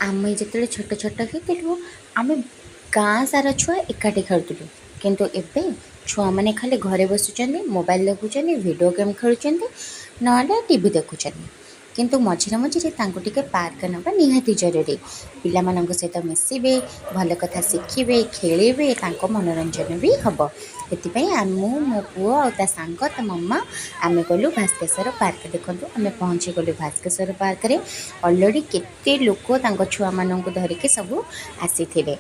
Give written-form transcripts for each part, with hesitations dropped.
ଆମେ ଯେତେବେଳେ ଛୋଟ ଛୋଟ ହେଇଥିଲୁ, ଆମେ ଗାଁ ସାରା ଛୁଆ ଏକାଠି ଖେଳୁଥିଲୁ। କିନ୍ତୁ ଏବେ ଛୁଆମାନେ ଖାଲି ଘରେ ବସୁଛନ୍ତି, ମୋବାଇଲ ଦେଖୁଛନ୍ତି, ଭିଡ଼ିଓ ଗେମ୍ ଖେଳୁଛନ୍ତି, ନହେଲେ ଟିଭି ଦେଖୁଛନ୍ତି। କିନ୍ତୁ ମଝିରେ ମଝିରେ ତାଙ୍କୁ ଟିକେ ପାର୍କ ନେବା ନିହାତି ଜରୁରୀ। ପିଲାମାନଙ୍କ ସହିତ ମିଶିବେ, ଭଲ କଥା ଶିଖିବେ, ଖେଳିବେ, ତାଙ୍କ ମନୋରଞ୍ଜନ ବି ହେବ। ସେଥିପାଇଁ ମୁଁ, ମୋ ପୁଅ ଆଉ ତା ସାଙ୍ଗ, ତା ମାମା, ଆମେ ଗଲୁ ଭାସ୍କେଶ୍ୱର ପାର୍କ। ଦେଖନ୍ତୁ, ଆମେ ପହଞ୍ଚିଗଲୁ ଭାସ୍କେଶ୍ୱର ପାର୍କରେ। ଅଲରେଡ଼ି କେତେ ଲୋକ ତାଙ୍କ ଛୁଆମାନଙ୍କୁ ଧରିକି ସବୁ ଆସିଥିଲେ।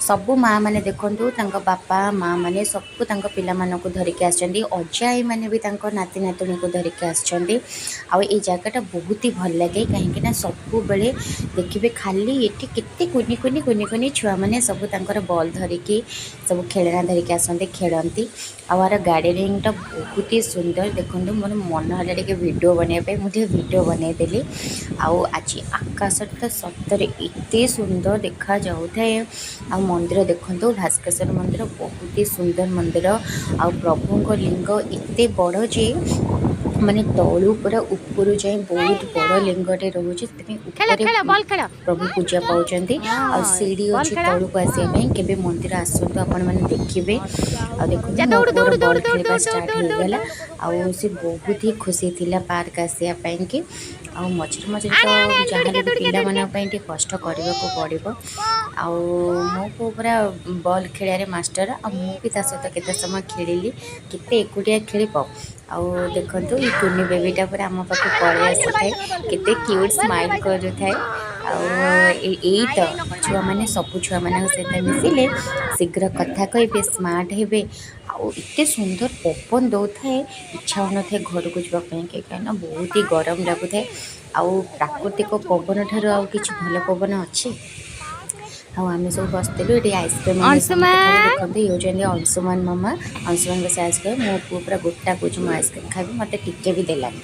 ସବୁ ମାଆ ମାନେ ଦେଖନ୍ତୁ, ତାଙ୍କ ବାପା ମାଆ ମାନେ ସବୁ ତାଙ୍କ ପିଲାମାନଙ୍କୁ ଧରିକି ଆସିଛନ୍ତି। ଅଜା ଆଈମାନେ ବି ତାଙ୍କ ନାତି ନାତୁଣୀକୁ ଧରିକି ଆସିଛନ୍ତି। ଆଉ ଏଇ ଜାଗାଟା ବହୁତ ହି ଭଲ ଲାଗେ, କାହିଁକି ନା ସବୁବେଳେ ଦେଖିବେ ଖାଲି ଏଠି କେତେ କୁନି କୁନି କୁନି କୁନି ଛୁଆମାନେ ସବୁ ତାଙ୍କର ବଲ୍ ଧରିକି, ସବୁ ଖେଳନା ଧରିକି ଆସନ୍ତି, ଖେଳନ୍ତି। ଆଉ ଆର ଗାର୍ଡ଼େନିଂଟା ବହୁତ ହି ସୁନ୍ଦର। ଦେଖନ୍ତୁ, ମୋର ମନ ହେଲା ଟିକେ ଭିଡ଼ିଓ ବନେଇବା ପାଇଁ, ମୁଁ ଟିକେ ଭିଡ଼ିଓ ବନେଇଦେଲି। ଆଉ ଆଜି ଆକାଶଟା ତ ସତରେ ଏତେ ସୁନ୍ଦର ଦେଖାଯାଉଥାଏ। ଆଉ ମନ୍ଦିର ଦେଖନ୍ତୁ, ଭାସ୍କେଶ୍ୱର ମନ୍ଦିର ବହୁତ ହି ସୁନ୍ଦର ମନ୍ଦିର। ଆଉ ପ୍ରଭୁଙ୍କ ଲିଙ୍ଗ ଏତେ ବଡ଼ ଯେ ମାନେ ତଳୁ ପୁରା ଉପରୁ ଯାଏଁ ବହୁତ ବଡ଼ ଲିଙ୍ଗଟେ ରହୁଛି। ସେଥିପାଇଁ ଖେଳ ଉପରେ ଖେଳ, ବଲ୍ ଖେଳ। ପ୍ରଭୁ ପୂଜା ପାଉଛନ୍ତି। ଆଉ ସିଡ଼ି ବଲ୍ ଅଛି ଖେଳ। ତଳକୁ ଆସିବା ପାଇଁ। କେବେ ମନ୍ଦିର ଆସନ୍ତୁ, ଆପଣମାନେ ଦେଖିବେ। ଆଉ ଦେଖନ୍ତୁ, ଯା, ମୋ ଦୌଡୁ ପୁଅର ଦୌଡୁ ଦୌଡୁ ବଲ୍ ଦୌଡୁ ଖେଳିବା ଦୌଡୁ ଦୌଡୁ ଷ୍ଟାର୍ଟ ଦୌଡୁ ଦୌଡୁ ହେଇଗଲା। ଦୌଡୁ। ଆଉ ସେ ବହୁତ ହି ଖୁସି ଥିଲା ପାର୍କ ଆସିବା ପାଇଁକି। ଆଉ ମଝିରେ ମଝିରେ ତ ଆଣେ ଆଣେ ଆଣେ, ଦୌଡ଼ିକା ଯାହାହେଲେ ବି ଦୌଡ଼ିକା ଦୌଡ଼ିକା। ପିଲାମାନଙ୍କ ପାଇଁ ଟିକେ କଷ୍ଟ କରିବାକୁ ପଡ଼ିବ। ଆଉ ମୋ ପୁଅ ପୁରା ବଲ୍ ଖେଳିବାରେ ମାଷ୍ଟର। ଆଉ ମୁଁ ବି ତା ସହିତ କେତେ ସମୟ ଖେଳିଲି, କେତେ ଏକୁଟିଆ ଖେଳିବ? ଆଉ ଦେଖନ୍ତୁ, ଏଇ କୁନି ବେବିଟା ପୁରା ଆମ ପାଖକୁ ପଳେଇ ଆସୁଥାଏ, କେତେ କ୍ୟୁଟ୍ ସ୍ମାଇଲ୍ କରୁଥାଏ। ଆଉ ଏଇ ତ ଛୁଆମାନେ, ସବୁ ଛୁଆମାନଙ୍କ ସହିତ ମିଶିଲେ ଶୀଘ୍ର କଥା କହିବେ, ସ୍ମାର୍ଟ ହେବେ। ଆଉ ଏତେ ସୁନ୍ଦର ପବନ ଦେଉଥାଏ, ଇଚ୍ଛା ହେଉନଥାଏ ଘରକୁ ଯିବା ପାଇଁ କି, କାହିଁକିନା ବହୁତ ହି ଗରମ ଲାଗୁଥାଏ। ଆଉ ପ୍ରାକୃତିକ ପବନ ଠାରୁ ଆଉ କିଛି ଭଲ ପବନ ଅଛି? ଆଉ ଆମେ ସବୁ ବସିଥିଲୁ ଏଠି, ଆଇସ୍କ୍ରିମ୍ ଆମେ ସମସ୍ତେ ଖାଇଲୁ। ଅଂଶୁମାନ। ଦେଖନ୍ତୁ, ଇଏ ହେଉଛନ୍ତି ଅଂଶୁମାନ ମାମା। ଅଂଶୁମାନ ବସି ଆଇସ୍କ୍ରିମ୍, ମୋ ପୁଅ ପୁରା ଗୋଟା କହୁଛି, ମୁଁ ଆଇସ୍କ୍ରିମ୍ ଖାଇବି, ମୋତେ ଟିକେ ବି ଦେଲାନି।